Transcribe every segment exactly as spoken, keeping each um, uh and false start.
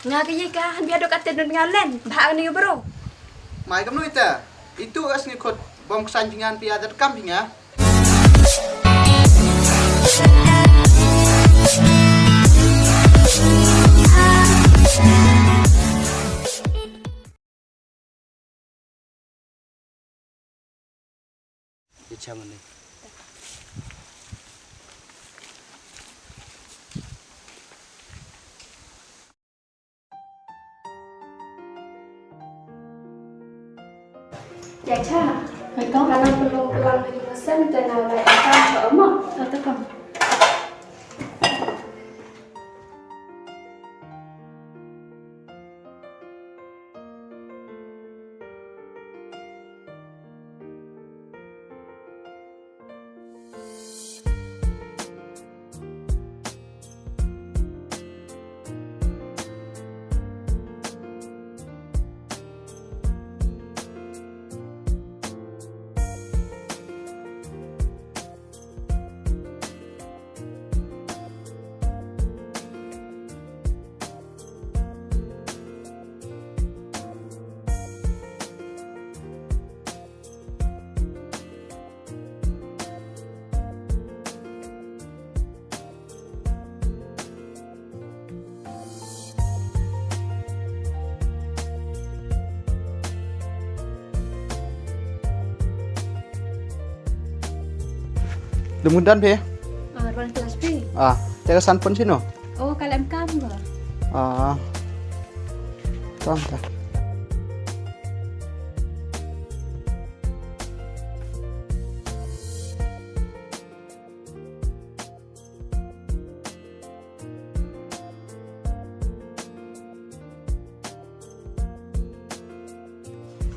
Nga ka yi ka, han bia dok ate dun nga len, bha ni bro. Mai kam nu ita. Itu as ni khut bom ksan phi ngan pia dat kam phi nga. Ya cha. Hai kong. Kalau perlu pulang di Masen, tena lai akan ke rumah. Atau kong. Dum ngun don phi? Ah, ruang kelas phi. Ah, te ka san pun sino? Oh, ka lem kam ko. Ah. Tong ta.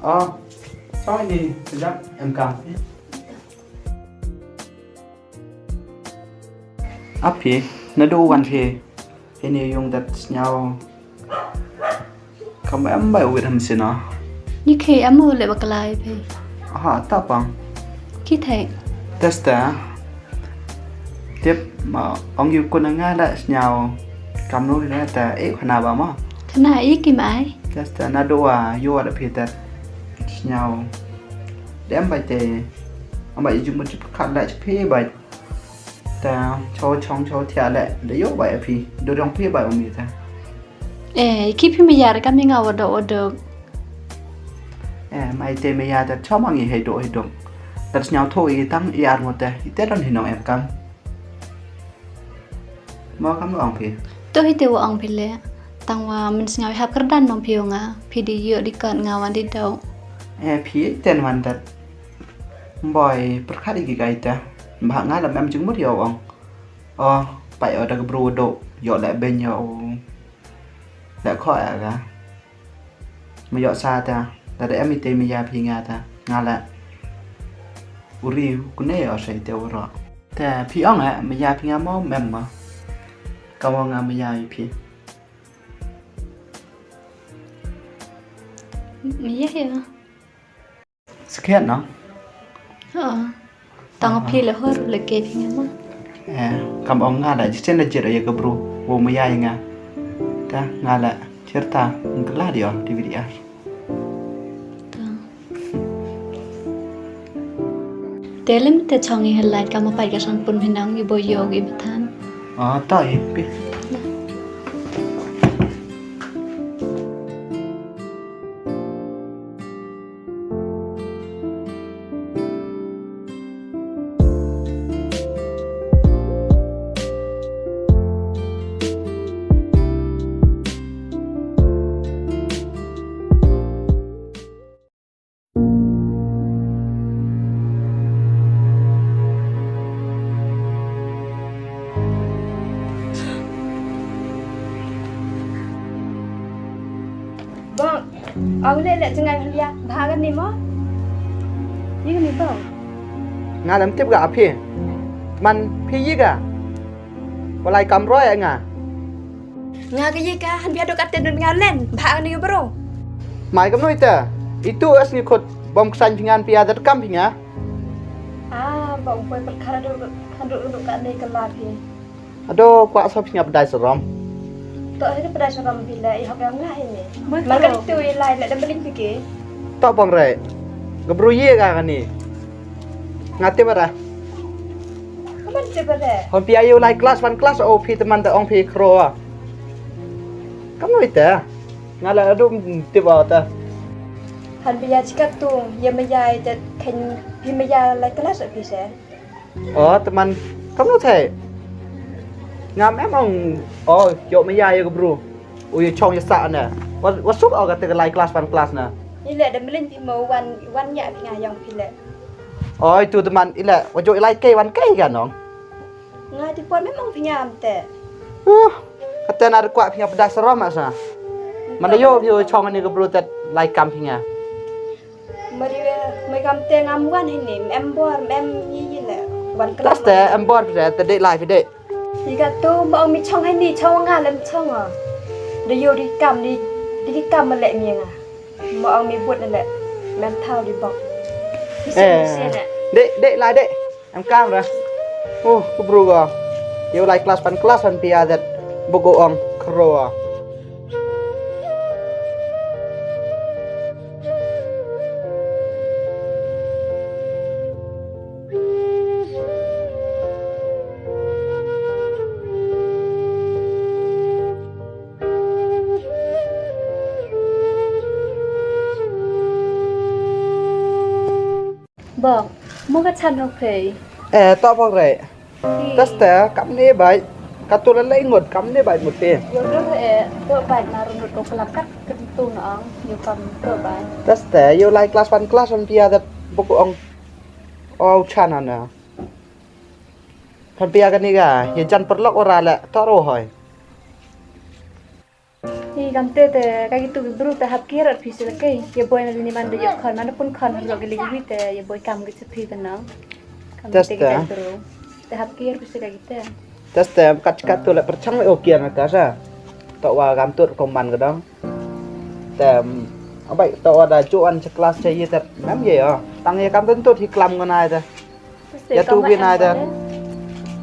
Oh, sorry ni, kejap, em kam. Api, na do wan phi. Ini yung dat sñiaw. Kam em bai wit ham sino. Ni khe em u le baklai phi. Aha, ta pang. Ki thai. Testa. Tip ma ong yu kuna nga la sñiaw. Kam no na ta e khana ba ma. Khana e ki mai. Testa na do wa yo da phi ta sñiaw. Dem bai te. Am bai ju mo chip khat la chip bai. Ta, cho chong cho thia le, da yo bai phi, do dong phi bai umi ta. Eh, ki phi maya kam nga wa do wa do. Eh, mai te maya ta cho mang i hei do hei do. Ta sñiaw tho i tang i ar mo te, i te don hi nong em kam. Mo kam ong phi. To hi te wa ong phi le, tang wa min sñiaw hap kyrdan nong phi nga, phi di yo di kon nga wan di do. Eh, phi ten wan dat. Boi, pyrkhat i ki kai ta. Bha nga la mem jingmut yow ong. Oh, pai o da ka bru do. Yow le ben yow. Le kho ya ga. Ma yow sa ta. Da da em i te mi ya phi nga ta. Nga le. Uri, kune yow sa i te uro. Ta, phi ong e, mi ya phi nga mo, mem mo. Ka mo nga mi ya i phi. Mi ya ya. Skhiat no? Oo. Tang phi le hor le ke phi nga ma. Eh, kam ong nga da, jisen da jir ya ka bru, wo maya ya nga. Ta, nga la, certa, ngkla dio, di video. Ta. Te lem te chong i helai kam pai ka san pun hinang i bo yo i bathan. Ah, ta i, pi. Bong, ong le le jngai halia, bha ka ni mo? Yi ka ni bong. Nga lam tip ka aphi. Man phi yi ka. Walai kam roi nga. Nga ka yi ka, han bia dok ate dun nga len, bha ka ni bro. Mai kam noi ta. Itu as ni khut bom ksan phi ngan pia dat kam phi nga. Ah, bong poi perkara dok, han dok dok ka ni ka la phi. Ado, kwah sop phi nga bedai serom. To hi da pdai sarom phi le, i hok yong nga hi ni. Mar ka tu i lai le da mling phi ki. To pong re. Ka bru ye ka kani. Nga te bara. Kaman te bara. Hon phi ayu lai class one class o phi teman da ong phi khro. Kam noi te. Nga la du tip wa ta. Han phi ya chikat tu, ya maya i te khen phi maya lai class o phi se. O, teman, kam no thei. Ngam em ong, o, yoh maya ya ka bru. U ya chong ya sa na. Wa, wa suk o ka te ka lai class one class na. Ile da mlin phi mo wan, wan ya phi nga yong phi le. O, itu teman, ile, wa jo lai kei wan kei ka nong. Nga ti pon mem ong phi nga am te. Uh, kata na da kwah phi nga pdai sarom asa. Mana yo, yo chong ni ka bru tet lai kam phi nga. Mari, mai kam te ngam wan hi ni, em bor, em ni ni le. Wan kelas. Taste, em bor phi de, te dek lai phi de. Ni ka tu, ma ong mi chong hi ni, chong nga lem chong ah. De yo di kam, di, di kam ma le mi nga. Ma ong mi but na le, mem thau di bok. Bisi, bisi na. Dek, dek lai dek. Em kam ra. Uh, ka bru ka. Yoh lai class pan class pan pia that. Bok o ong, khro. Bok, mo ka chan hok phei. Eh, to bok re. Taste, kam ne bai. Ka tu la lai ngot, kam ne bai mut te. Yo ro e, to bai na ro ngot ko kelap kat, ke tu na ang, yo kam to bai. Taste, yoh lai class one class one pia that bok o ong. O chan na. Kan pia ka ni ka, ya jan perlok ora le, to ro hoi. Hi kam te te, ka ki tu ki bru te hap kiar at phi sila kei. Ye boy na ni man de ye khon, man pun khon ro ki ligi te, ye boy kam ki chapi te nang. Kam te ki bru. Te hap kiar phi sila ki te. Taste, kat kat tu le perchang le o kiar na ka sa. To wa kam tu ko man ka dang. Te, abai to wa da jo an cha class cha ye te, mam ye o. Tang ye kam tu hi klam ko na te. Ya tu bi nai da.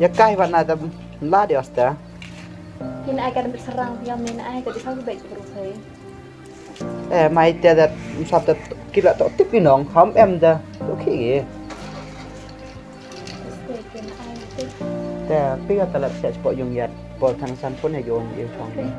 Ya kai ba nai da. La di osta. Kin ai ka dam serang yang min ai ka di kau baik bru kai. Eh, mai te da sap da kila to tip ki nong ham em da. To ki. Te pi ka talap sia spot yung yat. Por thang san pun ya yon yung chong.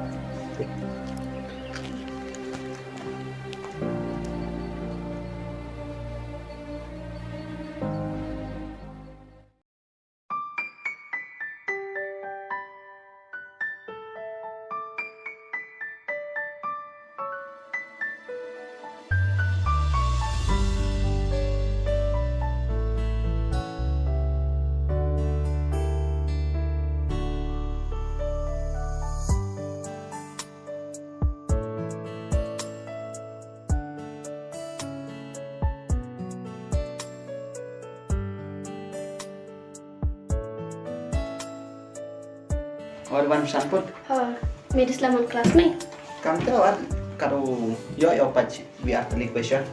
Wan san pun. Ha, mi dis laman class ni. Kam te wan kadu yo yo pach we are the question.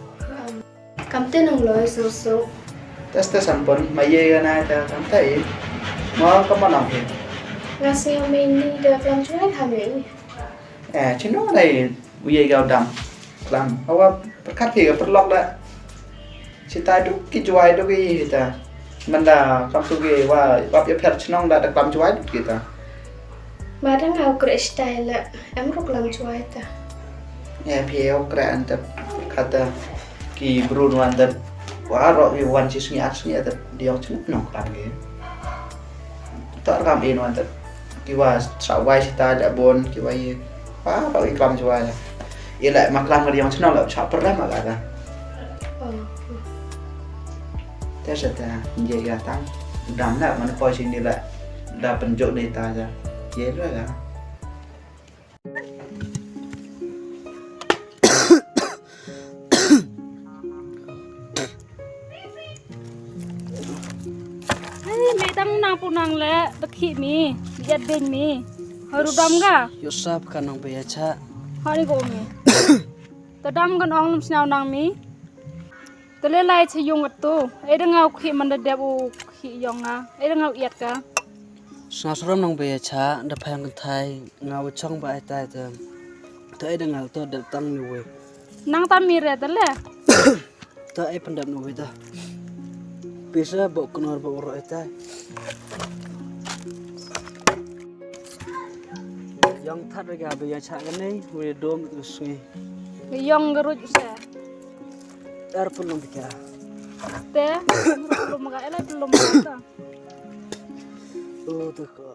Kam te nong loi so so. Taste san pun, ma ye ga na ta kam te. Ma kam ma nong he. Ngas ni mi ni da kam chuai kami. Eh, chino dai u ye ga dam. Klam. Awa perkat phi ka perlok da. Sita duk ki juai duk ki ta. Manda kam tu ki wa wap ya pher chnong da da klam juai duk ki ta. Ma dang au kre style la. Em ruk lam juai ta. Ya phi au kre an ta kata ki brun wan ta. Wa ro ki wan chi sngi at sngi ta diong chnong klam ki. Tar kam in wan ta. Ki wa sa wai sita da bon ki wa ye. Wa ba i klam chwa ya. I la ma klam ka yong chnong la cha pram ka ka. Te sa ta ye ya tang. Dam la man ko sini la. Da penjuk ni ta ja. Ye la ka. Ai, me dang nang pu nang le, da khih mi, yat beiñ mi. Haru dam ga? Yo sap ka nang pe ya cha. Hari ko mi. Ta dam kan ong lum sñiaw nang mi. Ta le lai cha yung atu. Ai da ngau khih man da dep u khih yong nga. Ai da ngau yat ka. Sñiaw sarom nong be ya cha, da phang kan thai, nga wa chong ba ai tai te. To ai da ngal to dep tang ni we. Nang tam mi re te le. To ai pyndep ni we ta. Pisa bok knor bok ro ai tai. Yong that re ga be ya cha kan nei, we dom tu sngi. Yong ga ruj se. Er pun long bika. Te, pun long ga, ele pun long ga ta. Oh, tu ko.